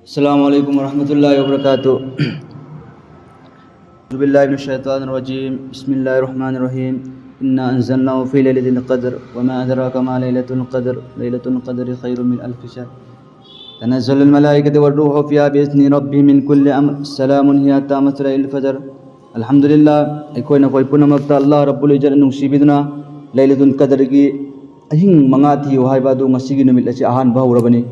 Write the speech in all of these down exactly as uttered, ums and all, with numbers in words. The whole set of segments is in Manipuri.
السلام عليكم ورحمة الله وبركاته. أعوذ بالله من الشيطان الرجيم. بسم الله الرحمن الرحيم. إنا أنزلناه في ليلة القدر. وما أدراك ما ليلة القدر. ليلة القدر خير من ألف شهر. تنزل الملائكة والروح فيها بإذن ربهم من كل أمر. سلام هي حتى مطلع الفجر. الحمد لله. ꯑꯩꯈꯣꯏ ꯅꯈꯣꯏ ꯄꯨꯝꯅꯃꯛꯇ ꯑꯜꯂꯥꯍ ꯔꯕꯨꯜ ꯏꯖꯠꯅ ꯅꯨꯡꯁꯤꯕꯤꯗꯨꯅ ꯂꯩꯂꯇꯨꯜ ꯀꯗꯔꯒꯤ ꯑꯍꯤꯡ ꯃꯉꯥ ꯊꯤꯌꯨ ꯍꯥꯏꯕ ꯑꯗꯨ ꯉꯁꯤꯒꯤ ꯅꯨꯃꯤꯠ ꯑꯁꯤ ꯑꯍꯥꯟꯕ ꯍꯧꯔꯕꯅꯤ꯫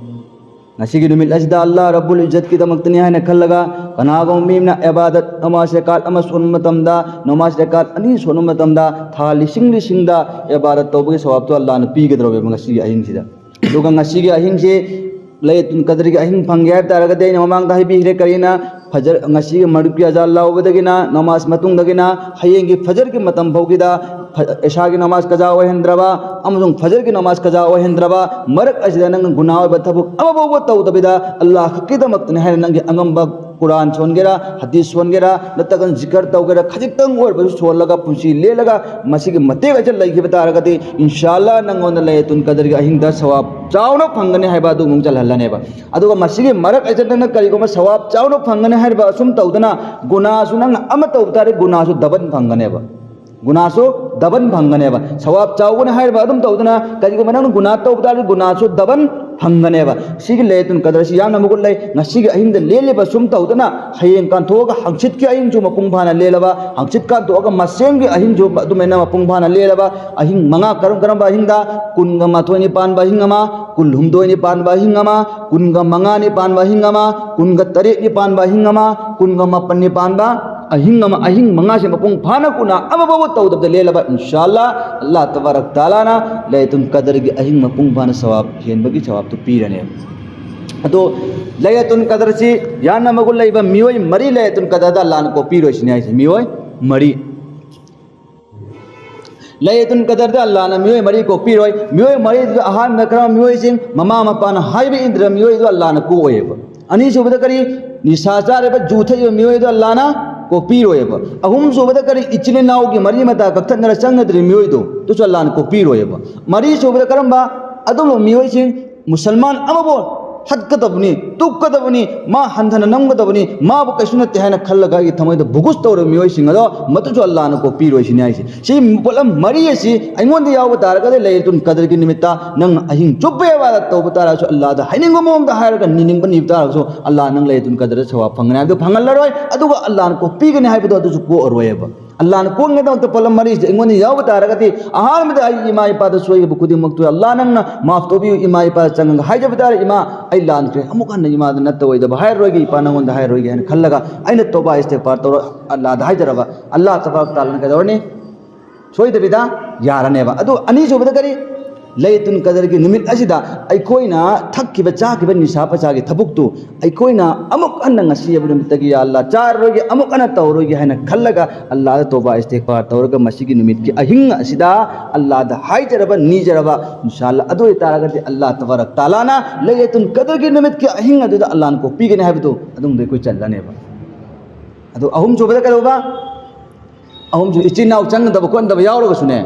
ꯉꯁꯤꯒꯤ ꯅꯨꯃꯤꯠ ꯑꯁꯤꯗ ꯑꯜꯂꯥꯍ ꯔꯕꯨꯜ ꯏꯖꯠꯀꯤꯗꯃꯛꯇꯅꯤ ꯍꯥꯏꯅ ꯈꯜꯂꯒ, ꯀꯅꯥꯒꯨꯝꯕ ꯃꯤ ꯑꯃꯅ ꯏꯕꯥꯗꯠ ꯅꯃꯥꯖ ꯔꯀꯥꯠ ꯑꯃ ꯁꯣꯟꯕ ꯃꯇꯝꯗ, ꯅꯃꯥꯖ ꯔꯀꯥꯠ ꯑꯅꯤ ꯁꯣꯟꯕ ꯃꯇꯝꯗ, ꯊꯥ ꯂꯤꯁꯤꯡ ꯂꯤꯁꯤꯡꯗ ꯏꯕꯥꯗꯠ ꯇꯧꯕꯒꯤ ꯁꯋꯥꯕꯇꯨ ꯑꯜꯂꯥꯍꯅ ꯄꯤꯒꯗꯧꯔꯤꯕ ꯉꯁꯤꯒꯤ ꯑꯍꯤꯡꯁꯤꯗ꯫ ꯑꯗꯨꯒ ꯉꯁꯤꯒꯤ ꯑꯍꯤꯡꯁꯤ ꯂꯩꯂꯇꯨꯜ ꯀꯗꯔꯒꯤ ꯑꯍꯤꯡ ꯐꯪꯒꯦ ꯍꯥꯏꯕ ꯇꯥꯔꯒꯗꯤ, ꯑꯩꯅ ꯃꯃꯥꯡꯗ ꯍꯥꯏꯕꯤꯈ꯭ꯔꯦ, ꯀꯔꯤꯅ ꯐꯖꯔ, ꯉꯁꯤꯒꯤ ꯃꯔꯨꯞꯀꯤ ꯑꯖꯥꯟ ꯂꯥꯎꯕꯗꯒꯤꯅ, ꯅꯃꯥꯖ ꯃꯇꯨꯡꯗꯒꯤꯅ ꯍꯌꯦꯡꯒꯤ ꯐꯖꯔꯒꯤ ꯃꯇꯝ ꯐꯥꯎꯒꯤꯗ ꯐ-, ꯏꯁꯥꯒꯤ ꯅꯃꯥꯖ ꯀꯖꯥ ꯑꯣꯏꯍꯟꯗ꯭ꯔꯕ ꯑꯃꯁꯨꯡ ꯐꯖꯔꯒꯤ ꯅꯃꯥꯖ ꯀꯖꯥ ꯑꯣꯏꯍꯟꯗ꯭ꯔꯕ ꯃꯔꯛ ꯑꯁꯤꯗ ꯅꯪꯅ ꯒꯨꯅꯥ ꯑꯣꯏꯕ ꯊꯕꯛ ꯑꯃꯐꯥꯎꯕ ꯇꯧꯗꯕꯤꯗ ꯑꯜꯂꯥꯍ ꯈꯛꯀꯤꯗꯃꯛꯇꯅꯤ ꯍꯥꯏꯅ ꯅꯪꯒꯤ ꯑꯉꯝꯕ ꯀꯨꯔꯥꯟ ꯁꯣꯟꯒꯦꯔꯥ, ꯍꯗꯤꯁ ꯁꯣꯟꯒꯦꯔꯥ, ꯅꯠꯇ꯭ꯔꯒꯅ ꯖꯤꯀꯔ ꯇꯧꯒꯦꯔꯥ, ꯈꯖꯤꯛꯇꯪ ꯑꯣꯏꯔꯕꯁꯨ ꯁꯣꯜꯂꯒ ꯄꯨꯟꯁꯤ ꯂꯦꯜꯂꯒ ꯃꯁꯤꯒꯤ ꯃꯇꯦꯛ ꯑꯁꯤ ꯂꯩꯈꯤꯕ ꯇꯥꯔꯒꯗꯤ, ꯏꯟꯁꯥ ꯑꯜꯂꯥꯍ ꯅꯪꯉꯣꯟꯗ ꯂꯩꯂꯇꯨꯜ ꯀꯗꯔꯒꯤ ꯑꯍꯤꯡꯗ ꯁꯋꯥꯕ ꯆꯥꯎꯅ ꯐꯪꯒꯅꯤ ꯍꯥꯏꯕ ꯑꯗꯨ ꯑꯃꯨꯛ ꯆꯜꯍꯜꯂꯅꯦꯕ꯫ ꯑꯗꯨꯒ ꯃꯁꯤꯒꯤ ꯃꯔꯛ ꯑꯁꯤꯗ ꯅꯪꯅ ꯀꯔꯤꯒꯨꯝꯕ ꯁꯋꯥꯕ ꯆꯥꯎꯅ ꯐꯪꯒꯅꯤ ꯍꯥꯏꯔꯤꯕ ꯑꯁꯨꯝ ꯇꯧꯗꯅ ꯒꯨꯅꯥꯁꯨ ꯅꯪꯅ ꯑꯃ ꯇꯧꯕ ꯇꯥꯔꯦ, ꯒꯨꯅꯥꯁꯨ ꯗꯕꯟ ꯐꯪꯒꯅꯦꯕ꯫ ꯒꯨꯅꯥꯁꯨ ꯗꯕꯟ ꯐꯪꯒꯅꯦꯕ꯫ ꯁꯋꯥꯕ ꯆꯥꯎꯒꯅꯤ ꯍꯥꯏꯔꯤꯕ ꯑꯗꯨꯝ ꯇꯧꯗꯅ ꯀꯔꯤꯒꯨꯝꯕ ꯅꯪꯅ ꯒꯨꯅꯥ ꯇꯧꯕ ꯇꯥꯔꯗꯤ ꯒꯨꯅꯥꯁꯨ ꯗꯕꯟ ꯐꯪꯒꯅꯦꯕ꯫ ꯁꯤꯒꯤ ꯂꯩꯂꯇꯨꯜ ꯀꯗꯔꯁꯤ ꯌꯥꯝꯅ ꯃꯒꯨꯟ ꯂꯩ꯫ ꯉꯁꯤꯒꯤ ꯑꯍꯤꯡꯗ ꯂꯦꯜꯂꯤꯕ ꯁꯨꯝ ꯇꯧꯗꯅ ꯍꯌꯦꯡ ꯀꯥꯟꯊꯣꯛꯑꯒ ꯍꯪꯆꯤꯠꯀꯤ ꯑꯍꯤꯡꯁꯨ ꯃꯄꯨꯡ ꯐꯥꯅ ꯂꯦꯜꯂꯕ, ꯍꯪꯆꯤꯠ ꯀꯥꯟꯊꯣꯛꯑꯒ ꯃꯁꯦꯝꯒꯤ ꯑꯍꯤꯡꯁꯨ ꯑꯗꯨꯃꯥꯏꯅ ꯃꯄꯨꯡ ꯐꯥꯅ ꯂꯦꯜꯂꯕ, ꯑꯍꯤꯡ ꯃꯉꯥ ꯀꯔꯝ ꯀꯔꯝꯕ ꯑꯍꯤꯡꯗ? ꯀꯨꯟꯒ ꯃꯥꯊꯣꯏꯅꯤ ꯄꯥꯟꯕ ꯑꯍꯤꯡ ꯑꯃ, ꯀꯨꯟꯍꯨꯝꯗꯣꯏꯅꯤ ꯄꯥꯟꯕ ꯑꯍꯤꯡ ꯑꯃ, ꯀꯨꯟꯒ ꯃꯉꯥꯅꯤ ꯄꯥꯟꯕ ꯑꯍꯤꯡ ꯑꯃ, ꯀꯨꯟꯒ ꯇꯔꯦꯠꯅꯤ ꯄꯥꯟꯕ ꯑꯍꯤꯡ ꯑꯃ, ꯀꯨꯟꯒ ꯃꯥꯄꯟꯅꯤ ꯄꯥꯟꯕ ꯑꯍꯤꯡ ꯑꯃ, ꯑꯍꯤꯡ ꯃꯉꯥꯁꯦ ꯃꯄꯨꯡ ꯐꯥꯅ ꯒꯨꯅꯥ ꯑꯃꯐꯥꯎꯕ ꯇꯧꯗꯕꯗ ꯂꯦꯜꯂꯕ, ꯏꯟꯁꯥ ꯑꯜꯂꯥꯍ, ꯑꯜꯂꯥꯍ ꯇꯕꯥꯔꯛ ꯇꯥꯂꯥꯅ ꯂꯩꯂꯇꯨꯜ ꯀꯗꯔꯒꯤ ꯑꯍꯤꯡ ꯃꯄꯨꯡ ꯐꯥꯅ ꯁꯋꯥꯕ ꯍꯦꯟꯕꯒꯤ ꯁꯋꯥꯕꯇꯨ ꯄꯤꯔꯅꯦꯕ꯫ ꯑꯗꯣ ꯂꯩꯂꯇꯨꯜ ꯀꯗꯔꯁꯤ ꯌꯥꯝꯅ ꯃꯒꯨꯟ ꯂꯩꯕ ꯃꯤꯑꯣꯏ ꯃꯔꯤ ꯂꯩꯂꯇꯨꯜ ꯀꯗꯔꯗ ꯑꯜꯂꯥꯍꯅ ꯀꯣꯛꯄꯤꯔꯣꯏꯁꯤꯅꯤ ꯍꯥꯏꯁꯦ, ꯃꯤꯑꯣꯏ ꯃꯔꯤ꯫ ꯂꯩꯂꯇꯨꯜ ꯀꯗꯔꯗ ꯑꯜꯂꯥꯍꯅ ꯃꯤꯑꯣꯏ ꯃꯔꯤ ꯀꯣꯛꯄꯤꯔꯣꯏ꯫ ꯃꯤꯑꯣꯏ ꯃꯔꯤꯗꯨꯗ ꯑꯍꯥꯟꯕꯗ ꯀꯔꯝꯕ ꯃꯤꯑꯣꯏꯁꯤꯡ? ꯃꯃꯥ ꯃꯄꯥꯅ ꯍꯥꯏꯕ ꯏꯟꯗ꯭ꯔ ꯃꯤꯑꯣꯏꯗꯨ ꯑꯜꯂꯥꯍꯅ ꯀꯣꯛꯑꯣꯏꯕ꯫ ꯑꯅꯤꯁꯨꯕꯗ ꯀꯔꯤ? ꯅꯤꯁꯥ ꯆꯥꯔꯤꯕ, ꯖꯨ ꯊꯛꯏꯕ ꯃꯤꯑꯣꯏꯗꯨ ꯑꯜꯂꯥꯍꯅ ꯀꯣꯛꯄꯤꯔꯣꯏꯕ꯫ ꯑꯍꯨꯝꯁꯨꯕꯗ ꯀꯔꯤ? ꯏꯆꯤꯜ ꯏꯅꯥꯎꯒꯤ ꯃꯔꯤ ꯃꯇꯥ ꯀꯛꯊꯠꯅꯔ ꯆꯪꯅꯗ꯭ꯔꯤꯕ ꯃꯤꯑꯣꯏꯗꯣ, ꯑꯗꯨꯁꯨ ꯑꯜꯂꯥꯍꯅ ꯀꯣꯛꯄꯤꯔꯣꯏꯕ꯫ ꯃꯔꯤꯁꯨꯕꯗ ꯀꯔꯝꯕ? ꯑꯗꯨꯝꯕ ꯃꯤꯑꯣꯏꯁꯤꯡ, ꯃꯨꯁꯜꯃꯥꯟ ꯑꯃꯕꯨ ꯍꯠꯀꯗꯕꯅꯤ, ꯇꯨꯞꯀꯗꯕꯅꯤ, ꯃꯥ ꯍꯟꯊꯅ ꯅꯝꯒꯗꯕꯅꯤ, ꯃꯥꯕꯨ ꯀꯩꯁꯨ ꯅꯠꯇꯦ ꯍꯥꯏꯅ ꯈꯜꯂꯒ ꯑꯩꯒꯤ ꯊꯃꯣꯏꯗ ꯕꯨꯒꯨꯁ ꯇꯧꯔꯕ ꯃꯤꯑꯣꯏꯁꯤꯡ ꯑꯗꯣ ꯃꯗꯨꯁꯨ ꯑꯜꯂꯥꯍꯅ ꯀꯣꯛꯄꯤꯔꯣꯏ ꯁꯤꯅꯤ ꯍꯥꯏꯁꯦ꯫ ꯁꯤ ꯄꯣꯠꯂꯝ ꯃꯔꯤ ꯑꯁꯤ ꯑꯩꯉꯣꯟꯗ ꯌꯥꯎꯕ ꯇꯥꯔꯒꯗꯤ ꯂꯩꯂꯇꯨꯜ ꯀꯗꯔꯒꯤ ꯅꯨꯃꯤꯠꯇ ꯅꯪ ꯑꯍꯤꯡ ꯆꯨꯞꯄ ꯏꯕꯥꯗꯠ ꯇꯧꯕ ꯇꯥꯔꯒꯁꯨ, ꯑꯜꯂꯥꯍꯗ ꯍꯥꯏꯅꯤꯡꯕ ꯃꯑꯣꯡꯗ ꯍꯥꯏꯔꯒ ꯅꯤꯅꯤꯡꯕ ꯅꯤꯕ ꯇꯥꯔꯒꯁꯨ ꯑꯜꯂꯥꯍ ꯅꯪ ꯂꯩꯂꯇꯨꯜ ꯀꯗꯔꯗ ꯁꯋꯥꯕ ꯐꯪꯒꯅꯤ ꯍꯥꯏꯕꯗꯨ ꯐꯪꯍꯜꯂꯔꯣꯏ꯫ ꯑꯗꯨꯒ ꯑꯜꯂꯥꯍꯅ ꯀꯣꯛꯄꯤꯒꯅꯤ ꯍꯥꯏꯕꯗꯣ ꯑꯗꯨꯁꯨ ꯀꯣꯛꯑꯔꯣꯏꯕ꯫ ꯑꯜꯂꯥꯍꯅ ꯀꯣꯛꯅꯉꯥꯏꯗꯃꯛꯇ ꯄꯣꯠꯂꯝ ꯃꯔꯤꯁꯦ ꯑꯩꯉꯣꯟꯗ ꯌꯥꯎꯕ ꯇꯥꯔꯒꯗꯤ, ꯑꯍꯥꯟꯕꯗ ꯑꯩ ꯏꯃꯥ ꯏꯄꯥꯗ ꯁꯣꯏꯈꯤꯕ ꯈꯨꯗꯤꯡꯃꯛꯇꯨ ꯑꯜꯂꯥꯍ ꯅꯪꯅ ꯃꯥꯐ ꯇꯧꯕꯤꯌꯨ, ꯏꯃꯥ ꯏꯄꯥꯗ ꯆꯪꯉꯒ ꯍꯥꯏꯖꯕ ꯇꯥꯔꯦ, "ꯏꯃꯥ, ꯑꯩ ꯂꯥꯟꯈ꯭ꯔꯦ, ꯑꯃꯨꯛ ꯍꯟꯅ ꯏꯃꯥꯗ ꯅꯠꯇꯕ ꯑꯣꯏꯗꯕ ꯍꯥꯏꯔꯔꯣꯏꯒꯦ, ꯏꯄꯥ ꯅꯪꯉꯣꯟꯗ ꯍꯥꯏꯔꯔꯣꯏꯒꯦ" ꯍꯥꯏꯅ ꯈꯜꯂꯒ ꯑꯩꯅ ꯇꯣꯕꯥ ꯏꯁꯇꯤꯒꯐꯥꯔ ꯇꯧꯔ ꯑꯜꯂꯥꯍꯗ ꯍꯥꯏꯖꯔꯕ, ꯑꯜꯂꯥꯍ ꯇꯕꯥꯔꯛ ꯇꯥꯂꯥꯅ ꯀꯩꯗꯧꯔꯅꯤ? ꯁꯣꯏꯗꯕꯤꯗ ꯌꯥꯔꯅꯦꯕ꯫ ꯑꯗꯨ ꯑꯅꯤꯁꯨꯕꯗ ꯀꯔꯤ? ꯂꯩꯂꯇꯨꯜ ꯀꯗꯔꯒꯤ ꯅꯨꯃꯤꯠ ꯑꯁꯤꯗ ꯑꯩꯈꯣꯏꯅ ꯊꯛꯈꯤꯕ ꯆꯥꯈꯤꯕ ꯅꯤꯁꯥ ꯄꯁꯥꯒꯤ ꯊꯕꯛꯇꯨ ꯑꯩꯈꯣꯏꯅ ꯑꯃꯨꯛ ꯍꯟꯅ ꯉꯁꯤ ꯍꯥꯏꯕ ꯅꯨꯃꯤꯠꯇꯒꯤ, "ꯌꯥ ꯑꯜꯂꯥꯍ, ꯆꯥꯔꯔꯣꯏꯒꯦ, ꯑꯃꯨꯛ ꯍꯟꯅ ꯇꯧꯔꯔꯣꯏꯒꯦ" ꯍꯥꯏꯅ ꯈꯜꯂꯒ ꯑꯜꯂꯥꯍꯗ ꯇꯣꯕꯥ ꯏꯁꯇꯤꯒꯐꯥꯔ ꯇꯧꯔꯒ ꯃꯁꯤꯒꯤ ꯅꯨꯃꯤꯠꯀꯤ ꯑꯍꯤꯡ ꯑꯁꯤꯗ ꯑꯜꯂꯥꯍꯗ ꯍꯥꯏꯖꯔꯕ, ꯅꯤꯖꯔꯕ, ꯏꯟꯁꯥ ꯑꯜꯂꯥꯍ, ꯑꯗꯨ ꯑꯣꯏꯇꯥꯔꯒꯗꯤ ꯑꯜꯂꯥꯍ ꯇꯕꯥꯔꯛ ꯇꯥꯂꯥꯅ ꯂꯩꯂꯇꯨꯜ ꯀꯗꯔꯒꯤ ꯅꯨꯃꯤꯠꯀꯤ ꯑꯍꯤꯡ ꯑꯗꯨꯗ ꯑꯜꯂꯥꯍꯅ ꯀꯣꯛꯄꯤꯒꯅꯤ ꯍꯥꯏꯕꯗꯨ ꯑꯗꯨꯝꯗ ꯑꯩꯈꯣꯏ ꯆꯜꯂꯅꯦꯕ꯫ ꯑꯗꯨ ꯑꯍꯨꯝꯁꯨꯕꯗ ꯀꯩꯗꯧꯕ? ꯑꯍꯨꯝꯁꯨ ꯏꯆꯤꯟ ꯏꯅꯥꯎ ꯆꯪꯅꯗꯕ ꯈꯣꯠꯅꯗꯕ ꯌꯥꯎꯔꯒꯁꯨꯅꯦ,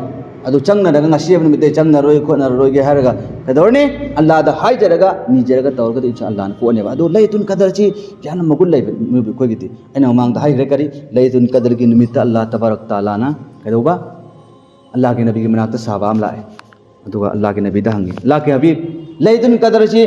ꯑꯗꯨ ꯆꯪꯅꯔꯒ ꯉꯁꯤ ꯍꯥꯏꯕ ꯅꯨꯃꯤꯠꯇꯩ ꯆꯪꯅꯔꯣꯏ ꯈꯣꯠꯅꯔꯔꯣꯏꯒꯦ ꯍꯥꯏꯔꯒ ꯀꯩꯗꯧꯔꯅꯤ? ꯑꯜꯂꯥꯍꯗ ꯍꯥꯏꯖꯔꯒ ꯅꯤꯖꯔꯒ ꯇꯧꯔꯒꯗꯤ ꯏꯟꯁꯥ ꯑꯜꯂꯥꯍꯅ ꯀꯣꯛꯑꯅꯦꯕ꯫ ꯑꯗꯨ ꯂꯩꯂꯇꯨꯜ ꯀꯗꯔꯁꯤ ꯌꯥꯝꯅ ꯃꯒꯨꯟ ꯂꯩꯕ ꯃꯤꯑꯣꯏꯕ ꯑꯩꯈꯣꯏꯒꯤꯗꯤ꯫ ꯑꯩꯅ ꯃꯃꯥꯡꯗ ꯍꯥꯏꯈ꯭ꯔꯦ ꯀꯔꯤ? ꯂꯩꯂꯇꯨꯜ ꯀꯗꯔꯒꯤ ꯅꯨꯃꯤꯠꯇ ꯑꯜꯂꯥꯍ ꯇꯕꯥꯔꯛ ꯇꯥꯂꯥꯅ ꯀꯩꯗꯧꯕ? ꯑꯜꯂꯥꯍꯒꯤ ꯅꯕꯤꯒꯤ ꯃꯅꯥꯛꯇ ꯁꯍꯥꯕꯥ ꯑꯃ ꯂꯥꯛꯑꯦ꯫ ꯑꯗꯨꯒ ꯑꯜꯂꯥꯍꯒꯤ ꯅꯕꯤꯗ ꯍꯪꯉꯤ, "ꯑꯜꯂꯥꯍꯒꯤ ꯍꯕꯤꯕ, ꯂꯩꯂꯇꯨꯜ ꯀꯗꯔꯁꯤ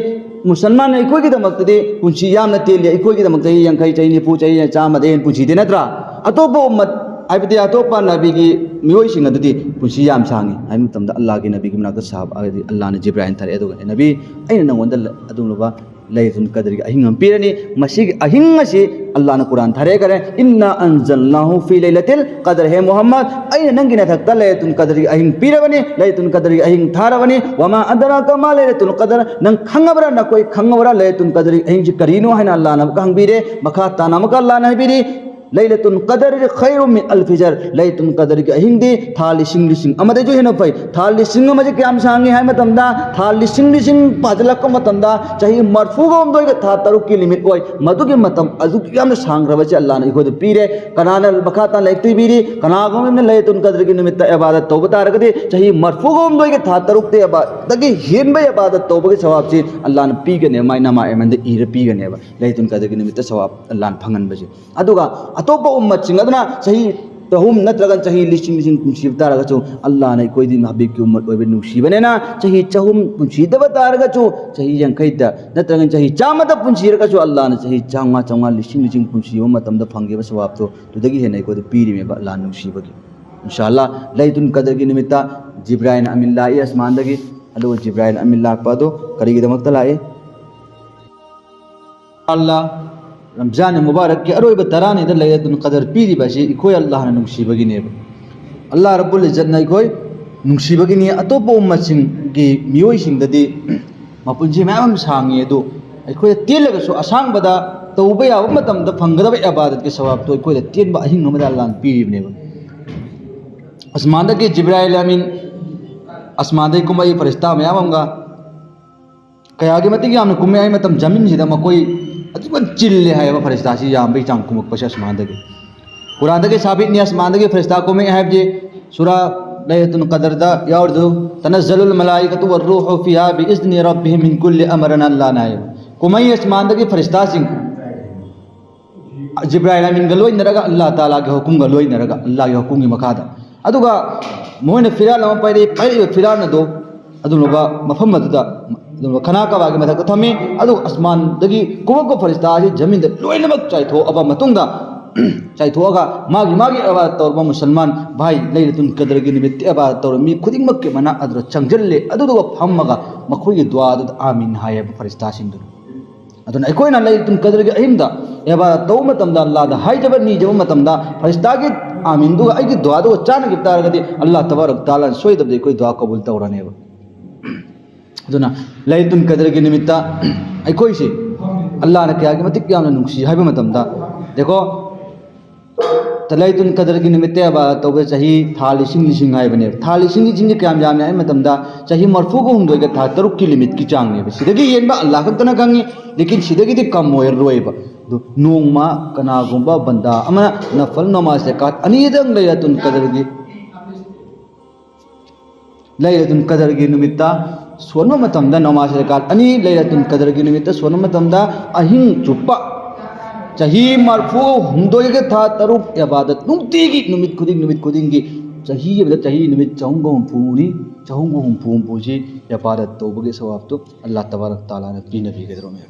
ꯃꯨꯁꯜꯃꯥꯟ ꯑꯩꯈꯣꯏꯒꯤꯗꯃꯛꯇꯗꯤ ꯄꯨꯟꯁꯤ ꯌꯥꯝꯅ ꯇꯦꯜꯂꯤ, ꯑꯩꯈꯣꯏꯒꯤꯗꯃꯛꯇꯗꯤ ꯌꯥꯡꯈꯩ, ꯆꯍꯤ ꯅꯤꯐꯨ, ꯆꯍꯤ ꯆꯥꯝꯃꯗꯒꯤ ꯍꯦꯟꯅ ꯄꯨꯟꯁꯤꯗꯦ ꯅꯠꯇ꯭ꯔꯥ? ꯑꯇꯣꯞꯄ ꯎꯝꯃꯠ, ꯍꯥꯏꯕꯗꯤ ꯑꯇꯣꯞꯄ ꯅꯕꯤꯒꯤ ꯃꯤꯑꯣꯏꯁꯤꯡ ꯑꯗꯨꯗꯤ ꯄꯨꯟꯁꯤ ꯌꯥꯝ ꯁꯥꯡꯉꯤ" ꯍꯥꯏꯕ ꯃꯇꯝꯗ ꯑꯜꯂꯥꯍꯒꯤ ꯅꯕꯤꯒꯤ ꯃꯅꯥꯛꯇ ꯁꯍꯥꯕꯥ, ꯍꯥꯏꯗꯤ ꯑꯜꯂꯥꯍꯅ ꯖꯤꯕ꯭ꯔꯥꯏꯜ ꯊꯥꯔꯛꯑꯦ, ꯑꯗꯨꯒ, "ꯅꯕꯤ, ꯑꯩꯅ ꯅꯪꯉꯣꯟꯗ ꯑꯗꯨꯒꯨꯝꯂꯕ ꯂꯩꯂꯇꯨꯜ ꯀꯗꯔꯒꯤ ꯑꯍꯤꯡ ꯑꯃ ꯄꯤꯔꯅꯤ꯫ ꯃꯁꯤꯒꯤ ꯑꯍꯤꯡ ꯑꯁꯤ ꯑꯜꯂꯥꯍꯅ ꯀꯨꯔꯥꯟ ꯊꯥꯔꯛꯑꯦ ꯈꯔꯦ, ꯏꯟꯅꯥ ꯑꯟꯖꯜꯅꯥꯍꯨ ꯐꯤ ꯂꯩꯂꯇꯤꯜ ꯀꯗꯔ, ꯍꯦ ꯃꯨꯍꯝꯃꯗ, ꯑꯩꯅ ꯅꯪꯒꯤ ꯅꯊꯛꯇ ꯂꯩꯂꯇꯨꯜ ꯀꯗꯔꯒꯤ ꯑꯍꯤꯡ ꯄꯤꯔꯕꯅꯤ, ꯂꯩꯂꯇꯨꯜ ꯀꯗꯔꯒꯤ ꯑꯍꯤꯡ ꯊꯥꯔꯕꯅꯤ꯫ ꯋꯃꯥ ꯑꯗꯔꯥꯀ ꯃꯥ ꯂꯩꯂꯇꯨꯜ ꯀꯗꯔ, ꯅꯪ ꯈꯪꯉꯕ꯭ꯔꯥ, ꯅꯈꯣꯏ ꯈꯪꯉꯕ꯭ꯔꯥ ꯂꯩꯂꯇꯨꯜ ꯀꯗꯔꯒꯤ ꯑꯍꯤꯡꯁꯤ ꯀꯔꯤꯅꯣ ꯍꯥꯏꯅ ꯑꯜꯂꯥꯍꯅ ꯑꯃꯨꯛꯀ ꯍꯪꯕꯤꯔꯦ꯫ ꯃꯈꯥ ꯇꯥꯅ ꯑꯃꯨꯛꯀ ꯑꯜꯂꯥꯍꯅ ꯍꯥꯏꯕꯤꯔꯤ, ꯂꯩꯂꯇꯨꯜ ꯀꯗꯔ ꯈꯩꯔꯨꯝ ꯃꯤꯟ ꯑꯜꯐꯤ ꯁꯍꯔ꯫ ꯂꯩꯂꯇꯨꯜ ꯀꯗꯔꯒꯤ ꯑꯍꯤꯡꯗꯤ ꯊꯥ ꯂꯤꯁꯤꯡ ꯂꯤꯁꯤꯡ ꯑꯃꯗꯩꯁꯨ ꯍꯦꯟꯅ ꯐꯩ꯫ ꯊꯥ ꯂꯤꯁꯤꯡ ꯑꯃꯁꯦ ꯀꯌꯥꯝ ꯁꯥꯡꯉꯤ ꯍꯥꯏ ꯃꯇꯝꯗ, ꯊꯥ ꯂꯤꯁꯤꯡ ꯂꯤꯁꯤꯡ ꯄꯥꯖꯤꯜꯂꯛꯄ ꯃꯇꯝꯗ, ꯆꯍꯤ ꯃꯔꯐꯨꯒ ꯍꯨꯝꯗꯣꯏꯒ ꯊꯥ ꯇꯔꯨꯛꯀꯤ limit ꯑꯣꯏ꯫ ꯃꯗꯨꯒꯤ ꯃꯇꯝ ꯑꯗꯨꯛ ꯌꯥꯝꯅ ꯁꯥꯡꯈ꯭ꯔꯕꯁꯦ ꯑꯜꯂꯥꯍꯅ ꯑꯩꯈꯣꯏꯗ ꯄꯤꯔꯦ꯫ ꯀꯅꯥꯅ ꯃꯈꯥ ꯇꯥꯅ ꯂꯥꯏꯔꯤꯛ ꯇꯨꯕꯤꯔꯤ? ꯀꯅꯥꯒꯨꯝꯕ ꯑꯃꯅ ꯂꯩꯂꯇꯨꯜ ꯀꯗꯔꯒꯤ ꯅꯨꯃꯤꯠꯇ ꯏꯕꯥꯗꯠ ꯇꯧꯕ ꯇꯥꯔꯒꯗꯤ, ꯆꯍꯤ ꯃꯔꯐꯨꯒ ꯍꯨꯝꯗꯣꯏꯒꯤ ꯊꯥ ꯇꯔꯨꯛꯇ ꯏꯕꯥꯗꯠꯇꯒꯤ ꯍꯦꯟꯕ ꯏꯕꯥꯗꯠ ꯇꯧꯕꯒꯤ ꯁꯋꯥꯕꯁꯤ ꯑꯜꯂꯥꯍꯅ ꯄꯤꯒꯅꯦꯕ, ꯃꯥꯏ ꯅꯃꯥ ꯑꯦꯃꯟꯗ ꯏꯔ ꯄꯤꯒꯅꯦꯕ꯫ ꯂꯩꯂꯇꯨꯜ ꯀꯗꯔꯒꯤ ꯅꯨꯃꯤꯠꯇ ꯁꯋꯥꯕ ꯑꯜꯂꯥꯍꯅ ꯐꯪꯍꯟꯕꯁꯦ꯫ ꯑꯗꯨꯒ ꯑꯇꯣꯞꯄ ꯎꯝꯃꯠꯁꯤꯡ ꯑꯗꯨꯅ ꯆꯍꯤ ꯆꯍꯨꯝ ꯅꯠꯇ꯭ꯔꯒ ꯆꯍꯤ ꯂꯤꯁꯤꯡ ꯂꯤꯁꯤꯡ ꯄꯨꯟꯁꯤꯕ ꯇꯥꯔꯒꯁꯨ, ꯑꯜꯂꯥꯍꯅ ꯑꯩꯈꯣꯏꯗꯤ ꯍꯕꯤꯕꯀꯤ ꯎꯝꯃꯠ ꯑꯣꯏꯕ ꯅꯨꯡꯁꯤꯕꯅꯤꯅ, ꯆꯍꯤ ꯆꯍꯨꯝ ꯄꯨꯟꯁꯤꯗꯕ ꯇꯥꯔꯒꯁꯨ, ꯆꯍꯤ ꯌꯥꯡꯈꯩꯗ ꯅꯠꯇ꯭ꯔꯒ ꯆꯍꯤ ꯆꯥꯝꯃꯗ ꯄꯨꯟꯁꯤꯔꯒꯁꯨ, ꯑꯜꯂꯥꯍꯅ ꯆꯍꯤ ꯆꯥꯝꯃꯉꯥ, ꯆꯥꯝꯃꯉꯥ, ꯂꯤꯁꯤꯡ ꯂꯤꯁꯤꯡ ꯄꯨꯟꯁꯤꯕ ꯃꯇꯝꯗ ꯐꯪꯈꯤꯕ ꯁꯋꯥꯕꯇꯣ ꯑꯗꯨꯗꯒꯤ ꯍꯦꯟꯅ ꯑꯩꯈꯣꯏꯗ ꯄꯤꯔꯤꯃꯦꯕ ꯑꯜꯂꯥꯍ ꯅꯨꯡꯁꯤꯕꯒꯤ꯫ ꯏꯟꯁꯥ ꯑꯜꯂꯥꯍ, ꯂꯩꯂꯇꯨꯜ ꯀꯗꯔꯒꯤ ꯅꯨꯃꯤꯠꯇ ꯖꯤꯕ꯭ꯔꯥꯏꯜ ꯑꯃꯤꯟ ꯂꯥꯛꯏ ꯑꯁꯃꯥꯟꯗꯒꯤ꯫ ꯑꯗꯨꯒ ꯖꯤꯕ꯭ꯔꯥꯏꯜ ꯑꯃꯤꯟ ꯂꯥꯛꯄ ꯑꯗꯨ ꯀꯔꯤꯒꯤꯗꯃꯛꯇ ꯂꯥꯛꯏ? ꯑꯜꯂꯥꯍ ꯔꯝꯖꯥꯟ ꯃꯨꯕꯥꯔꯛꯀꯤ ꯑꯔꯣꯏꯕ ꯇꯔꯥꯅꯤꯗ ꯂꯩꯂꯇꯨꯜ ꯀꯗꯔ ꯄꯤꯔꯤꯕ ꯑꯁꯤ ꯑꯩꯈꯣꯏ ꯑꯜꯂꯥꯍꯅ ꯅꯨꯡꯁꯤꯕꯒꯤꯅꯦꯕ꯫ ꯑꯜꯂꯥꯍ ꯔꯕꯨꯜ ꯏꯖꯠꯅ ꯑꯩꯈꯣꯏ ꯅꯨꯡꯁꯤꯕꯒꯤꯅꯤ꯫ ꯑꯇꯣꯞꯄ ꯎꯝꯃꯠꯁꯤꯡꯒꯤ ꯃꯤꯑꯣꯏꯁꯤꯡꯗꯗꯤ ꯃꯄꯨꯟꯁꯤ ꯃꯌꯥꯝ ꯑꯃ ꯁꯥꯡꯉꯤ, ꯑꯗꯨ ꯑꯩꯈꯣꯏꯗ ꯇꯦꯜꯂꯒꯁꯨ ꯑꯁꯥꯡꯕꯗ ꯇꯧꯕ ꯌꯥꯕ ꯃꯇꯝꯗ ꯐꯪꯒꯗꯕ ꯏꯕꯥꯗꯠꯀꯤ ꯁꯋꯥꯕꯇꯣ ꯑꯩꯈꯣꯏꯗ ꯇꯦꯟꯕ ꯑꯍꯤꯡ ꯑꯃꯗ ꯑꯜꯂꯥꯍꯅ ꯄꯤꯔꯤꯕꯅꯦꯕ꯫ ꯑꯁꯃꯥꯟꯗꯒꯤ ꯖꯤꯕ꯭ꯔꯥꯏꯜ ꯑꯃꯤꯟ, ꯑꯁꯃꯥꯟꯗꯒꯤ ꯀꯨꯝꯃꯛꯏ ꯐꯔꯤꯁꯇꯥ ꯃꯌꯥꯝ ꯑꯃꯒ, ꯀꯌꯥꯒꯤ ꯃꯇꯤꯛ ꯌꯥꯝꯅ ꯀꯨꯝꯃꯦ ꯍꯥꯏ ꯃꯇꯝ, ꯖꯃꯤꯟꯁꯤꯗ ꯃꯈꯣꯏ ꯑꯗꯨꯛꯀꯤ ꯃꯇꯤꯛ ꯆꯤꯜꯂꯦ ꯍꯥꯏꯌꯦꯕ, ꯐꯔꯤꯁꯇꯥꯁꯤ ꯌꯥꯝꯕꯒꯤ ꯆꯥꯡ ꯀꯨꯝꯃꯛꯄꯁꯦ ꯑꯁꯃꯥꯟꯗꯒꯤ꯫ ꯀꯨꯔꯥꯟꯗꯒꯤ ꯁꯥꯕꯤꯠꯅꯤ ꯑꯁꯃꯥꯟꯗꯒꯤ ꯐꯔꯤꯁꯇꯥ ꯀꯨꯝꯃꯛꯑꯦ ꯍꯥꯏꯕꯁꯤ꯫ ꯁꯨꯔꯥ ꯂꯩꯂꯇꯨꯜ ꯀꯗꯔꯗ ꯌꯥꯎꯔꯤꯗꯨ, "ꯇꯅꯖꯖꯂꯨꯜ ꯃꯂꯥꯏꯀꯇꯨ ꯋꯔꯔꯨꯍꯨ ꯐꯤꯍꯥ ꯕꯤꯏꯖꯅꯤ ꯔꯕꯤꯍꯤꯝ ꯃꯤꯟ ꯀꯨꯜꯂꯤ ꯑꯃꯔꯤꯟ" ꯑꯜꯂꯥꯍꯅ ꯍꯥꯏꯌꯦꯕ꯫ ꯀꯨꯝꯃꯛꯏ ꯑꯁꯃꯥꯟꯗꯒꯤ ꯐꯔꯤꯁꯇꯥꯁꯤꯡ꯫ ꯖꯤꯕ꯭ꯔꯥꯏꯜ ꯑꯃꯤꯟꯒ ꯂꯣꯏꯅꯔꯒ, ꯑꯜꯂꯥꯍ ꯇꯥꯂꯥꯒꯤ ꯍꯨꯀꯨꯝꯒ ꯂꯣꯏꯅꯔꯒ, ꯑꯜꯂꯥꯍꯒꯤ ꯍꯨꯀꯨꯝꯒꯤ ꯃꯈꯥꯗ꯫ ꯑꯗꯨꯒ ꯃꯈꯣꯏꯅ ꯐꯤꯔꯥꯜ ꯑꯃ ꯄꯥꯏꯔꯛꯏ, ꯄꯥꯏꯔꯛꯏꯕ ꯐꯤꯔꯥꯜ ꯑꯗꯨ ꯑꯗꯨꯒꯨꯝꯂꯕ ꯃꯐꯝ ꯑꯗꯨꯗ, ꯑꯗꯨꯒꯨꯝꯂꯕ ꯈꯅꯥ ꯀꯕꯥꯒꯤ ꯃꯊꯛꯇ ꯊꯝꯃꯤ꯫ ꯑꯗꯨꯒ ꯑꯁꯃꯥꯟꯗꯒꯤ ꯀꯨꯝꯃꯛꯄ ꯐꯔꯤꯁꯇꯥ ꯑꯁꯤ ꯖꯃꯤꯟꯗ ꯂꯣꯏꯅꯃꯛ ꯆꯥꯏꯊꯣꯛꯑꯕ ꯃꯇꯨꯡꯗ, ꯆꯥꯏꯊꯣꯛꯑꯒ ꯃꯥꯒꯤ, ꯃꯥꯒꯤ ꯏꯕꯥꯗꯠ ꯇꯧꯔꯕ ꯃꯨꯁꯜꯃꯥꯟ ꯚꯥꯏ, ꯂꯩꯂꯇꯨꯜ ꯀꯗꯔꯒꯤ ꯅꯨꯃꯤꯠꯇ ꯏꯕꯥꯗꯠ ꯇꯧꯔꯕ ꯃꯤ ꯈꯨꯗꯤꯡꯃꯛꯀꯤ ꯃꯅꯥꯛ ꯑꯗꯨꯗ ꯆꯪꯁꯤꯜꯂꯦ꯫ ꯑꯗꯨꯗꯨꯒ ꯐꯝꯃꯒ ꯃꯈꯣꯏꯒꯤ ꯗꯨꯋꯥ ꯑꯗꯨꯗ "ꯑꯥꯃꯤꯟ" ꯍꯥꯏꯌꯦꯕ ꯐꯔꯤꯁꯇꯥꯁꯤꯡꯗꯨꯅ꯫ ꯑꯗꯨꯅ ꯑꯩꯈꯣꯏꯅ ꯂꯩꯂꯇꯨꯜ ꯀꯗꯔꯒꯤ ꯑꯍꯤꯡꯗ ꯏꯕꯥꯗꯠ ꯇꯧꯕ ꯃꯇꯝꯗ, ꯑꯜꯂꯥꯍꯗ ꯍꯥꯏꯖꯕ ꯅꯤꯖꯕ ꯃꯇꯝꯗ, ꯐꯔꯤꯁꯇꯥꯒꯤ "ꯑꯥꯃꯤꯟꯗꯨꯒ" ꯑꯩꯒꯤ ꯗꯨꯋꯥꯗꯨꯒ ꯆꯥꯟꯅꯈꯤꯕ ꯇꯥꯔꯒꯗꯤ, ꯑꯜꯂꯥꯍ ꯇꯕꯥꯔꯛ ꯇꯥꯂꯥꯅ ꯁꯣꯏꯗꯕꯗꯤ ꯑꯩꯈꯣꯏ ꯗꯨꯋꯥ ꯀꯕꯨꯜ ꯇꯧꯔꯅꯦꯕ꯫ ꯑꯗꯨꯅ ꯂꯩꯂꯇꯨꯜ ꯀꯗꯔꯒꯤ ꯅꯨꯃꯤꯠꯇ ꯑꯩꯈꯣꯏꯁꯤ ꯑꯜꯂꯥꯍꯅ ꯀꯌꯥꯒꯤ ꯃꯇꯤꯛ ꯌꯥꯝꯅ ꯅꯨꯡꯁꯤ ꯍꯥꯏꯕ ꯃꯇꯝꯗ, ꯌꯦꯡꯉꯣ, ꯂꯩꯂꯇꯨꯜ ꯀꯗꯔꯒꯤ ꯅꯨꯃꯤꯠꯇ ꯏꯕꯥꯗꯠ ꯇꯧꯕ ꯆꯍꯤ ꯊꯥ ꯂꯤꯁꯤꯡ ꯂꯤꯁꯤꯡ ꯍꯥꯏꯕꯅꯦꯕ꯫ ꯊꯥ ꯂꯤꯁꯤꯡ ꯂꯤꯁꯤꯡꯁꯤ ꯀꯌꯥꯝ ꯌꯥꯝꯃꯤ ꯍꯥꯏꯕ ꯃꯇꯝꯗ, ꯆꯍꯤ ꯃꯔꯐꯨꯒ ꯍꯨꯝꯗꯣꯏꯒ ꯊꯥ ꯇꯔꯨꯛꯀꯤ ꯂꯤꯃꯤꯠꯀꯤ ꯆꯥꯡꯅꯦꯕ꯫ ꯁꯤꯗꯒꯤ ꯍꯦꯟꯕ ꯑꯜꯂꯥꯍ ꯈꯛꯇꯅ ꯈꯪꯉꯤ꯫ ꯂꯦꯀꯤꯟ ꯁꯤꯗꯒꯤꯗꯤ ꯀꯝ ꯑꯣꯏꯔꯔꯣꯏꯕ꯫ ꯑꯗꯨ ꯅꯣꯡꯃ ꯀꯅꯥꯒꯨꯝꯕ ꯕꯟꯗꯥ ꯑꯃꯅ ꯅꯐꯜ ꯅꯃꯥꯖ ꯔꯀꯥꯠ ꯑꯅꯤꯗꯪ ꯂꯩꯂꯇꯨꯜ ꯀꯗꯔꯒꯤ ꯂꯩꯂꯇꯨꯜ ꯀꯗꯔꯒꯤ ꯅꯨꯃꯤꯠꯇ ꯁꯣꯟꯕ ꯃꯇꯝꯗ, ꯅꯃꯥꯖ ꯔꯀꯥꯠ ꯑꯅꯤ ꯂꯩꯂꯇꯨꯜ ꯀꯗꯔꯒꯤ ꯅꯨꯃꯤꯠꯇ ꯁꯣꯟꯕ ꯃꯇꯝꯗ, ꯑꯍꯤꯡ ꯆꯨꯞꯄ ꯆꯍꯤ ꯃꯔꯐꯨ ꯍꯨꯝꯗꯣꯏꯒ ꯊꯥ ꯇꯔꯨꯛ ꯏꯕꯥꯗꯠ ꯅꯨꯡꯇꯤꯒꯤ, ꯅꯨꯃꯤꯠ ꯈꯨꯗꯤꯡ, ꯅꯨꯃꯤꯠ ꯈꯨꯗꯤꯡꯒꯤ, ꯆꯍꯤ ꯑꯃꯗ ꯆꯍꯤ ꯅꯨꯃꯤꯠ ꯆꯍꯨꯝꯒ ꯍꯨꯝꯐꯨꯅꯤ, ꯆꯍꯨꯝꯒ ꯍꯨꯝꯐꯨ ꯍꯨꯝꯐꯨꯁꯤ ꯏꯕꯥꯗꯠ ꯇꯧꯕꯒꯤ ꯁꯋꯥꯕꯇꯨ ꯑꯜꯂꯥꯍ ꯇꯕꯥꯔꯛ ꯇꯥꯂꯥꯅ ꯄꯤꯅꯕꯤꯒꯗꯧꯔꯝꯃꯦ꯫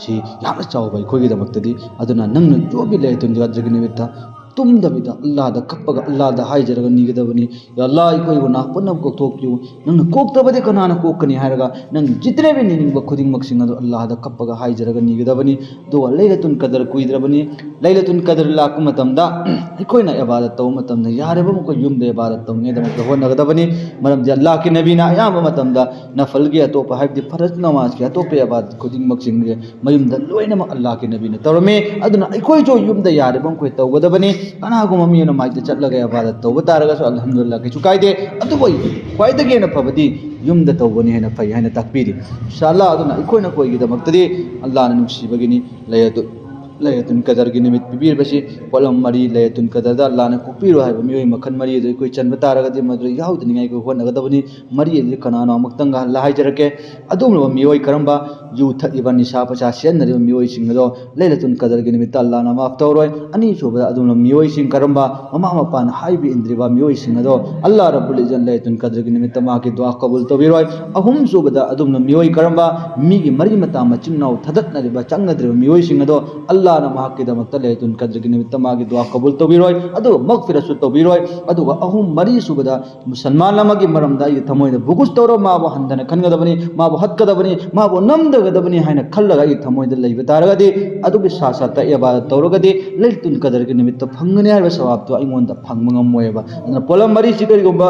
ꯁꯤ ꯌꯥꯝꯅ ꯆꯥꯎꯕ ꯑꯩꯈꯣꯏꯒꯤꯗꯃꯛꯇꯗꯤ꯫ ꯑꯗꯨꯅ ꯅꯪꯅ ꯖꯣꯕꯤ ꯂꯩꯂꯇꯨꯜ ꯀꯗꯔꯒꯤ ꯅꯨꯃꯤꯠꯇ ꯇꯨꯝꯗꯕꯤꯗ ꯑꯜꯂꯥꯍꯗ ꯀꯞꯄꯒ ꯑꯜꯂꯥꯍꯗ ꯍꯥꯏꯖꯔꯒ ꯅꯤꯒꯗꯕꯅꯤ, "ꯌꯥ ꯑꯜꯂꯥꯍ, ꯑꯩꯈꯣꯏꯕꯨ ꯅꯥ ꯄꯨꯝꯅꯃꯛ ꯀꯣꯛꯊꯣꯛꯄꯤꯌꯨ꯫ ꯅꯪꯅ ꯀꯣꯛꯇꯕꯗꯤ ꯀꯅꯥꯅ ꯀꯣꯛꯀꯅꯤ?" ꯍꯥꯏꯔꯒ ꯅꯪ ꯖꯤꯇꯅꯦ ꯚꯤ ꯅꯤꯅꯤꯡꯕ ꯈꯨꯗꯤꯡꯃꯛꯁꯤꯡ ꯑꯗꯨ ꯑꯜꯂꯥꯍꯗ ꯀꯞꯄꯒ ꯍꯥꯏꯖꯔꯒ ꯅꯤꯒꯗꯕꯅꯤ꯫ ꯑꯗꯨꯒ ꯂꯩꯂꯇꯨꯜ ꯀꯗꯔ ꯀꯨꯏꯗ꯭ꯔꯕꯅꯤ꯫ ꯂꯩꯂꯇꯨꯜ ꯀꯗꯔ ꯂꯥꯛꯄ ꯃꯇꯝꯗ ꯑꯩꯈꯣꯏꯅ ꯏꯕꯥꯗꯠ ꯇꯧꯕ ꯃꯇꯝꯗ ꯌꯥꯔꯤꯕ ꯃꯈꯩ ꯌꯨꯝꯗ ꯏꯕꯥꯗꯠ ꯇꯧꯅꯤꯡꯉꯥꯏꯗꯃꯛꯇ ꯍꯣꯠꯅꯒꯗꯕꯅꯤ꯫ ꯃꯔꯝꯗꯤ ꯑꯜꯂꯥꯍꯀꯤ ꯅꯕꯤꯅ ꯑꯌꯥꯝꯕ ꯃꯇꯝꯗ ꯅꯐꯜꯒꯤ ꯑꯇꯣꯞꯄ, ꯍꯥꯏꯕꯗꯤ ꯐꯔꯖ ꯅꯃꯥꯖꯀꯤ ꯑꯇꯣꯞꯄ ꯏꯕꯥꯗꯠ ꯈꯨꯗꯤꯡꯃꯛꯁꯤꯡꯁꯦ ꯃꯌꯨꯝꯗ ꯂꯣꯏꯅꯃꯛ ꯑꯜꯂꯥꯍꯀꯤ ꯅꯕꯤꯅ ꯇꯧꯔꯝꯃꯤ꯫ ꯑꯗꯨꯅ ꯑꯩꯈꯣꯏꯁꯨ ꯌꯨꯝꯗ ꯌꯥꯔꯤꯕ ꯃꯈꯩ ꯇꯧꯒꯗꯕꯅꯤ꯫ ꯀꯅꯥꯒꯨꯝꯕ ꯃꯤ ꯑꯃꯅ ꯃꯥꯏꯗ ꯆꯠꯂꯒ ꯏꯕꯥꯗꯠ ꯇꯧꯕ ꯇꯥꯔꯒꯁꯨ ꯑꯜꯍꯝꯗꯨꯂꯤꯜꯂꯥꯍ, ꯀꯩꯁꯨ ꯀꯥꯏꯗꯦ꯫ ꯑꯗꯨꯕꯨ ꯈ꯭ꯋꯥꯏꯗꯒꯤ ꯍꯦꯟꯅ ꯐꯕꯗꯤ ꯌꯨꯝꯗ ꯇꯧꯕꯅꯤ ꯍꯥꯏꯅ ꯐꯩ ꯍꯥꯏꯅ ꯇꯥꯛꯄꯤꯔꯤ꯫ ꯏꯟꯁꯥ ꯑꯜꯂꯥꯍ, ꯑꯗꯨꯅ ꯑꯩꯈꯣꯏꯅ ꯑꯩꯈꯣꯏꯒꯤꯗꯃꯛꯇꯗꯤ ꯑꯜꯂꯥꯍꯅ ꯅꯨꯡꯁꯤꯕꯒꯤꯅꯤ ꯂꯩꯂꯇꯨꯜ ꯂꯩꯂꯇꯨꯜ ꯀꯗꯔꯒꯤ ꯅꯨꯃꯤꯠ ꯄꯤꯕꯤꯔꯤꯕꯁꯤ꯫ ꯄꯣꯠꯂꯝ ꯃꯔꯤ, ꯂꯩꯂꯇꯨꯜ ꯀꯗꯔꯗ ꯑꯜꯂꯥꯍꯅ ꯀꯣꯛꯄꯤꯔꯣ ꯍꯥꯏꯕ ꯃꯤꯑꯣꯏ ꯃꯈꯜ ꯃꯔꯤ ꯑꯗꯨ ꯑꯩꯈꯣꯏ ꯆꯟꯕ ꯇꯥꯔꯒꯗꯤ ꯃꯗꯨꯗ ꯌꯥꯎꯗꯅꯤꯡꯉꯥꯏ ꯑꯩꯈꯣꯏ ꯍꯣꯠꯅꯒꯗꯕꯅꯤ꯫ ꯃꯔꯤ ꯑꯗꯨꯗꯤ ꯀꯅꯥꯅꯣ ꯑꯃꯨꯛꯇꯪꯒ ꯍꯜꯂ ꯍꯥꯏꯖꯔꯛꯀꯦ꯫ ꯑꯗꯨꯒꯨꯝꯂꯕ ꯃꯤꯑꯣꯏ ꯀꯔꯝꯕ? ꯌꯨ ꯊꯛꯏꯕ, ꯅꯤꯁꯥ ꯄꯁꯥ ꯁꯤꯖꯤꯟꯅꯔꯤꯕ ꯃꯤꯑꯣꯏꯁꯤꯡ ꯑꯗꯣ ꯂꯩꯂꯇꯨꯜ ꯀꯗꯔꯒꯤ ꯅꯨꯃꯤꯠꯇ ꯑꯜꯂꯥꯍꯅ ꯃꯥꯐ ꯇꯧꯔꯣꯏ꯫ ꯑꯅꯤꯁꯨꯕꯗ, ꯑꯗꯨꯒꯨꯝꯂꯕ ꯃꯤꯑꯣꯏꯁꯤꯡ ꯀꯔꯝꯕ? ꯃꯃꯥ ꯃꯄꯥꯅ ꯍꯥꯏꯕ ꯏꯟꯗ꯭ꯔꯤꯕ ꯃꯤꯑꯣꯏꯁꯤꯡ ꯑꯗꯣ ꯑꯜꯂꯥꯍ ꯔꯕꯨꯜ ꯏꯖꯠ ꯂꯩꯂꯇꯨꯜ ꯀꯗꯔꯒꯤ ꯅꯨꯃꯤꯠꯇ ꯃꯍꯥꯛꯀꯤ ꯗꯨꯋꯥ ꯀꯕꯨꯜ ꯇꯧꯕꯤꯔꯣꯏ꯫ ꯑꯍꯨꯝꯁꯨꯕꯗ, ꯑꯗꯨꯒꯨꯝꯂꯕ ꯃꯤꯑꯣꯏ ꯀꯔꯝꯕ? ꯃꯤꯒꯤ ꯃꯔꯤ ꯃꯇꯥ ꯃꯆꯤꯟ ꯃꯅꯥꯎ ꯊꯗꯠꯅꯔꯤꯕ, ꯆꯪꯅꯗ꯭ꯔꯤꯕ ꯃꯤꯑꯣꯏꯁꯤꯡ ꯑꯗꯣ ꯑꯜꯂꯥꯍꯅ ꯃꯍꯥꯛꯀꯤꯗꯃꯛꯇ ꯂꯩꯂꯇꯨꯜ ꯀꯗꯔꯒꯤ ꯅꯨꯃꯤꯠꯇ ꯃꯥꯒꯤ ꯗꯨꯋꯥ ꯀꯕꯨꯜ ꯇꯧꯕꯤꯔꯣꯏ, ꯑꯗꯨꯒ ꯃꯒꯐꯤꯔꯠꯁꯨ ꯇꯧꯕꯤꯔꯣꯏ꯫ ꯑꯗꯨꯒ ꯑꯍꯨꯝ, ꯃꯔꯤꯁꯨꯕꯗ, ꯃꯨꯁꯜꯃꯥꯟ ꯑꯃꯒꯤ ꯃꯔꯝꯗ ꯑꯩꯒꯤ ꯊꯃꯣꯏꯗ ꯕꯨꯒꯨꯁ ꯇꯧꯔ ꯃꯥꯕꯨ ꯍꯟꯊꯅ ꯈꯟꯒꯗꯕꯅꯤ, ꯃꯥꯕꯨ ꯍꯠꯀꯗꯕꯅꯤ, ꯃꯥꯕꯨ ꯅꯝꯊꯒꯗꯕꯅꯤ ꯍꯥꯏꯅ ꯈꯜꯂꯒ ꯑꯩꯒꯤ ꯊꯃꯣꯏꯗ ꯂꯩꯕ ꯇꯥꯔꯒꯗꯤ, ꯑꯗꯨꯒꯤ ꯁꯥꯊ ꯁꯥꯊ ꯏꯕꯥꯗꯠ ꯇꯧꯔꯒꯗꯤ ꯂꯩꯂꯇꯨꯜ ꯀꯗꯔꯒꯤ ꯅꯨꯃꯤꯠꯇ ꯐꯪꯒꯅꯤ ꯍꯥꯏꯕ ꯁꯋꯥꯕꯇꯨ ꯑꯩꯉꯣꯟꯗ ꯐꯪꯕ ꯉꯝꯃꯣꯏꯕ꯫ ꯑꯗꯨꯅ ꯄꯣꯠꯂꯝ ꯃꯔꯤꯁꯤ ꯀꯔꯤꯒꯨꯝꯕ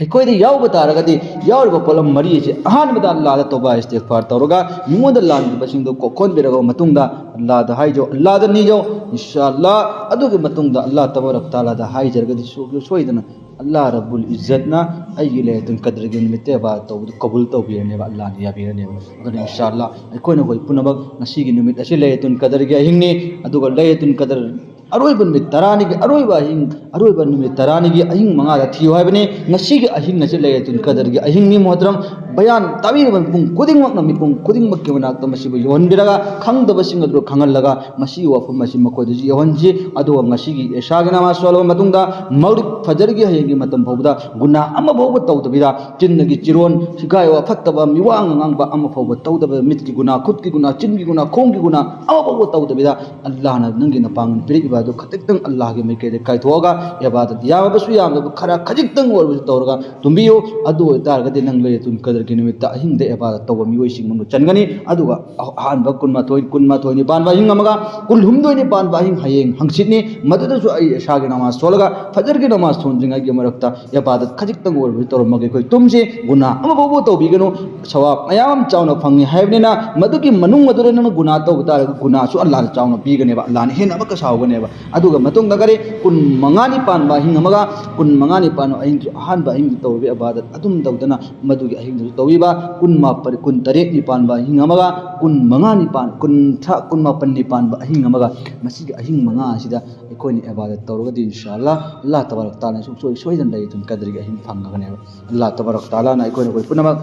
ꯑꯩꯈꯣꯏꯗ ꯌꯥꯎꯕ ꯇꯥꯔꯒꯗꯤ, ꯌꯥꯎꯔꯤꯕ ꯄꯣꯠꯂꯝ ꯃꯔꯤ ꯑꯁꯤ ꯑꯍꯥꯟꯕꯗ ꯑꯜꯂꯥꯗ ꯇꯧꯕ ꯏꯁꯇꯤꯒꯐꯥꯔ ꯇꯧꯔꯒ, ꯃꯤꯉꯣꯟꯗ ꯂꯥꯟꯈꯤꯕꯁꯤꯡꯗꯨ ꯀꯣꯛꯈꯣꯟꯕꯤꯔꯕ ꯃꯇꯨꯡꯗ, ꯑꯜꯂꯥꯗ ꯍꯥꯏꯖꯧ, ꯑꯜꯂꯥꯗ ꯅꯤꯖꯧ, ꯏꯟꯁꯥ ꯑꯜꯂꯥ꯫ ꯑꯗꯨꯒꯤ ꯃꯇꯨꯡꯗ ꯑꯜꯂꯥ ꯇꯕꯥꯔꯛ ꯇꯥꯂꯥꯗ ꯍꯥꯏꯖꯔꯒꯗꯤ, ꯁꯣꯏ-, ꯁꯣꯏꯗꯅ ꯑꯜꯂꯥ ꯔꯕꯨꯜ ꯏꯖꯠꯅ ꯑꯩꯒꯤ ꯂꯩꯂꯇꯨꯜ ꯀꯗꯔꯒꯤ ꯅꯨꯃꯤꯠꯇ ꯏꯕꯥꯗꯠ ꯇꯧꯕꯗꯨ ꯀꯕꯨꯜ ꯇꯧꯕꯤꯔꯅꯦꯕ, ꯑꯜꯂꯥꯅ ꯌꯥꯕꯤꯔꯅꯦꯕ꯫ ꯑꯗꯨꯅ ꯏꯟꯁꯥ ꯑꯜꯂꯥ, ꯑꯩꯈꯣꯏꯅ ꯑꯩꯈꯣꯏ ꯄꯨꯝꯅꯃꯛ ꯉꯁꯤꯒꯤ ꯅꯨꯃꯤꯠ ꯑꯁꯤ ꯂꯩꯂꯇꯨꯜ ꯀꯗꯔꯒꯤ ꯑꯍꯤꯡꯅꯤ, ꯑꯗꯨꯒ ꯂꯩꯂꯇꯨꯜ ꯀꯗꯔ ꯑꯔꯣꯏꯕ ꯅꯨꯃꯤꯠ ꯇꯔꯥꯅꯤꯒꯤ ꯑꯔꯣꯏꯕ ꯑꯍꯤꯡ, ꯑꯔꯣꯏꯕ ꯅꯨꯃꯤꯠ ꯇꯔꯥꯅꯤꯒꯤ ꯑꯍꯤꯡ ꯃꯉꯥꯗ ꯊꯤꯌꯨ ꯍꯥꯏꯕꯅꯤ꯫ ꯉꯁꯤꯒꯤ ꯑꯍꯤꯡ ꯑꯁꯤ ꯂꯩꯂꯇꯨꯜ ꯀꯗꯔꯒꯤ ꯑꯍꯤꯡꯅꯤ꯫ ꯃꯣꯍꯇꯔꯝ ꯕꯌꯥꯟ ꯇꯥꯕꯤꯔꯤꯕ ꯃꯤꯄꯨꯝ ꯈꯨꯗꯤꯡꯃꯛꯅ, ꯃꯤꯄꯨꯝ ꯈꯨꯗꯤꯡꯃꯛꯀꯤ ꯃꯅꯥꯛꯇ ꯃꯁꯤꯕꯨ ꯌꯧꯍꯟꯕꯤꯔꯒ, ꯈꯪꯗꯕꯁꯤꯡ ꯑꯗꯨ ꯈꯪꯍꯜꯂꯒ, ꯃꯁꯤꯒꯤ ꯋꯥꯐꯝ ꯑꯁꯤ ꯃꯈꯣꯏꯗꯁꯨ ꯌꯧꯍꯟꯁꯤ꯫ ꯑꯗꯨꯒ ꯉꯁꯤꯒꯤ ꯏꯁꯥꯒꯤ ꯅꯃꯥꯖ ꯁꯣꯜꯂꯕ ꯃꯇꯨꯡꯗ, ꯃꯒ꯭ꯔꯤꯕ ꯐꯖꯔꯒꯤ ꯍꯌꯦꯡꯒꯤ ꯃꯇꯝ ꯐꯥꯎꯕꯗ ꯒꯨꯅꯥ ꯑꯃ ꯐꯥꯎꯕ ꯇꯧꯗꯕꯤꯗ, ꯆꯤꯟꯗꯒꯤ ꯆꯤꯔꯣꯟ, ꯍꯤꯒꯥꯏ ꯋꯥ ꯐꯠꯇꯕ, ꯃꯤꯋꯥ ꯉꯥꯡꯕ ꯑꯃ ꯐꯥꯎꯕ ꯇꯧꯗꯕ, ꯃꯤꯠꯀꯤ ꯒꯨꯅꯥ, ꯈꯨꯠꯀꯤ ꯒꯨꯅꯥ, ꯆꯤꯟꯒꯤ ꯒꯨꯅꯥ, ꯈꯣꯡꯒꯤ ꯒꯨꯅꯥ ꯑꯃ ꯐꯥꯎꯕ ꯇꯧꯗꯕꯤꯗ, ꯑꯜꯂꯥꯍꯅ ꯅꯪꯒꯤ ꯅꯄꯥꯡꯒꯜ ꯄꯤꯔꯛꯏꯕ ꯑꯗꯨ ꯈꯖꯤꯛꯇꯪ ꯑꯜꯂꯥꯍꯒꯤ ꯃꯥꯏꯀꯩꯗ ꯀꯥꯏꯊꯣꯛꯑꯒ, ꯏꯕꯥꯗꯠ ꯌꯥꯝꯃꯕꯁꯨ ꯌꯥꯝꯗꯕ ꯈꯔ ꯈꯖꯤꯛꯇꯪ ꯑꯣꯏꯔꯕꯁꯨ ꯇꯧꯔꯒ ꯇꯨꯝꯕꯤꯌꯨ꯫ ꯑꯗꯨ ꯑꯣꯏꯇꯥꯔꯒꯗꯤ ꯅꯪ ꯂꯩꯂꯇꯨꯜ ꯀꯗꯔꯒꯤ ꯅꯨꯃꯤꯠꯇ ꯑꯍꯤꯡꯗ ꯏꯕꯥꯗꯠ ꯇꯧꯕ ꯃꯤꯑꯣꯏꯁꯤꯡ ꯃꯅꯨꯡꯗ ꯆꯟꯒꯅꯤ꯫ ꯑꯗꯨꯒ ꯑꯍꯥꯟꯕ ꯀꯨꯟꯃꯥꯊꯣꯏ, ꯀꯨꯟꯃꯥꯊꯣꯏꯅꯤ ꯄꯥꯟꯕ ꯑꯍꯤꯡ ꯑꯃꯒ ꯀꯨꯟꯍꯨꯝꯗꯣꯏꯅꯤ ꯄꯥꯟꯕ ꯑꯍꯤꯡ ꯍꯌꯦꯡ ꯍꯪꯆꯤꯠꯅꯤ꯫ ꯃꯗꯨꯗꯁꯨ ꯑꯩ ꯏꯁꯥꯒꯤ ꯅꯃꯥꯖ ꯁꯣꯜꯂꯒ, ꯐꯖꯔꯒꯤ ꯅꯃꯥꯖ ꯁꯣꯟꯗ꯭ꯔꯤꯉꯩꯒꯤ ꯃꯔꯛꯇ ꯏꯕꯥꯗꯠ ꯈꯖꯤꯛꯇꯪ ꯑꯣꯏꯔꯕꯁꯨ ꯇꯧꯔꯝꯃꯒ ꯑꯩꯈꯣꯏ ꯇꯨꯝꯁꯤ꯫ ꯒꯨꯅꯥ ꯑꯃꯐꯥꯎꯕ ꯇꯧꯕꯤꯒꯅꯨ꯫ ꯁꯋꯥꯕ ꯃꯌꯥꯝ ꯑꯃ ꯆꯥꯎꯅ ꯐꯪꯉꯤ ꯍꯥꯏꯕꯅꯤꯅ, ꯃꯗꯨꯒꯤ ꯃꯅꯨꯡ ꯑꯗꯨꯗ ꯅꯪꯅ ꯒꯨꯅꯥ ꯇꯧꯕ ꯇꯥꯔꯒꯗꯤ, ꯒꯨꯅꯥꯁꯨ ꯑꯜꯂꯥꯍꯅ ꯆꯥꯎꯅ ꯄꯤꯒꯅꯦꯕ, ꯑꯜꯂꯥꯍꯅ ꯍꯦꯟꯅ ꯑꯃꯨꯛꯀ ꯁꯥꯎꯒꯅꯦꯕ꯫ ꯑꯗꯨꯒ ꯃꯇꯨꯡꯗ ꯀꯔꯤ, ꯀꯨꯟ ꯃꯉꯥꯅꯤ ꯄꯥꯟꯕ ꯑꯍꯤꯡ ꯑꯃꯒ ꯀꯨꯟ ꯃꯉꯥꯅꯤ ꯄꯥꯟꯕ ꯑꯍꯤꯡꯁꯨ ꯑꯍꯥꯟꯕ ꯑꯍꯤꯡꯗꯨ ꯇꯧꯔꯤꯕ ꯏꯕꯥꯗꯠ ꯑꯗꯨꯝ ꯇꯧꯗꯅ, ꯃꯗꯨꯒꯤ ꯑꯍꯤꯡꯗꯨꯁꯨ ꯇꯧꯕꯤꯕ꯫ ꯀꯨꯟ ꯃꯥꯄꯟ, ꯀꯨꯟ ꯇꯔꯦꯠꯅꯤ ꯄꯥꯟꯕ ꯑꯍꯤꯡ ꯑꯃꯒ ꯀꯨꯟ ꯃꯉꯥꯅꯤ ꯄꯥꯟ-, ꯀꯨꯟꯊ꯭ꯔꯥ, ꯀꯨꯟ ꯃꯥꯄꯟꯅꯤ ꯄꯥꯟꯕ ꯑꯍꯤꯡ ꯑꯃꯒ, ꯃꯁꯤꯒꯤ ꯑꯍꯤꯡ ꯃꯉꯥ ꯑꯁꯤꯗ ꯑꯩꯈꯣꯏꯅ ꯏꯕꯥꯗꯠ ꯇꯧꯔꯒꯗꯤ, ꯏꯟꯁꯥ ꯑꯜꯂꯥ, ꯑꯜꯂꯥꯍ ꯇꯕꯥꯔꯛ ꯇꯥꯂꯥꯅ ꯁꯨꯡꯁꯣꯏ ꯁꯣꯏꯗꯅ ꯂꯩꯂꯇꯨꯜ ꯀꯗꯔꯒꯤ ꯑꯍꯤꯡ ꯐꯪꯉꯒꯅꯦꯕ꯫ ꯑꯜꯂꯥꯍ ꯇꯕꯥꯔꯛ ꯇꯥꯂꯥꯅ ꯑꯩꯈꯣꯏꯅ ꯑꯩꯈꯣꯏ ꯄꯨꯝꯅꯃꯛ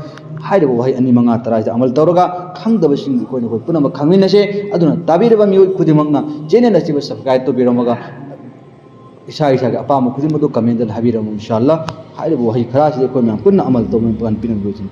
ꯍꯥꯏꯔꯤꯕ ꯋꯥꯍꯩ ꯑꯅꯤ ꯃꯉꯥ ꯇꯔꯥꯁꯤꯗ ꯑꯃꯜ ꯇꯧꯔꯒ, ꯈꯪꯗꯕꯁꯤꯡ ꯑꯩꯈꯣꯏꯅ ꯑꯩꯈꯣꯏ ꯄꯨꯝꯅꯃꯛ ꯈꯪꯃꯤꯟꯅꯁꯦ꯫ ꯑꯗꯨꯅ ꯇꯥꯕꯤꯔꯤꯕ ꯃꯤꯑꯣꯏ ꯈꯨꯗꯤꯡꯃꯛꯅ channel ꯑꯁꯤꯕꯨ subscribe ꯇꯧꯕꯤꯔꯝꯃꯒ, ꯏꯁꯥ ꯏꯁꯥꯒꯤ ꯑꯄꯥꯝꯕ ꯈꯨꯗꯤꯡꯃꯛ ꯑꯗꯨ comment ꯇ ꯍꯥꯏꯕꯤꯔꯝꯃꯨ꯫ ꯏꯟꯁꯥ ꯑꯜꯂꯥ, ꯍꯥꯏꯔꯤꯕ ꯋꯥꯍꯩ ꯈꯔꯁꯤꯗꯤ ꯑꯩꯈꯣꯏ ꯃꯌꯥꯝ ꯄꯨꯟꯅ ꯑꯃꯜ ꯇꯧꯕ ꯄꯥꯟ ꯄꯤꯅꯕꯤꯔꯣꯏꯁꯤꯅꯤ꯫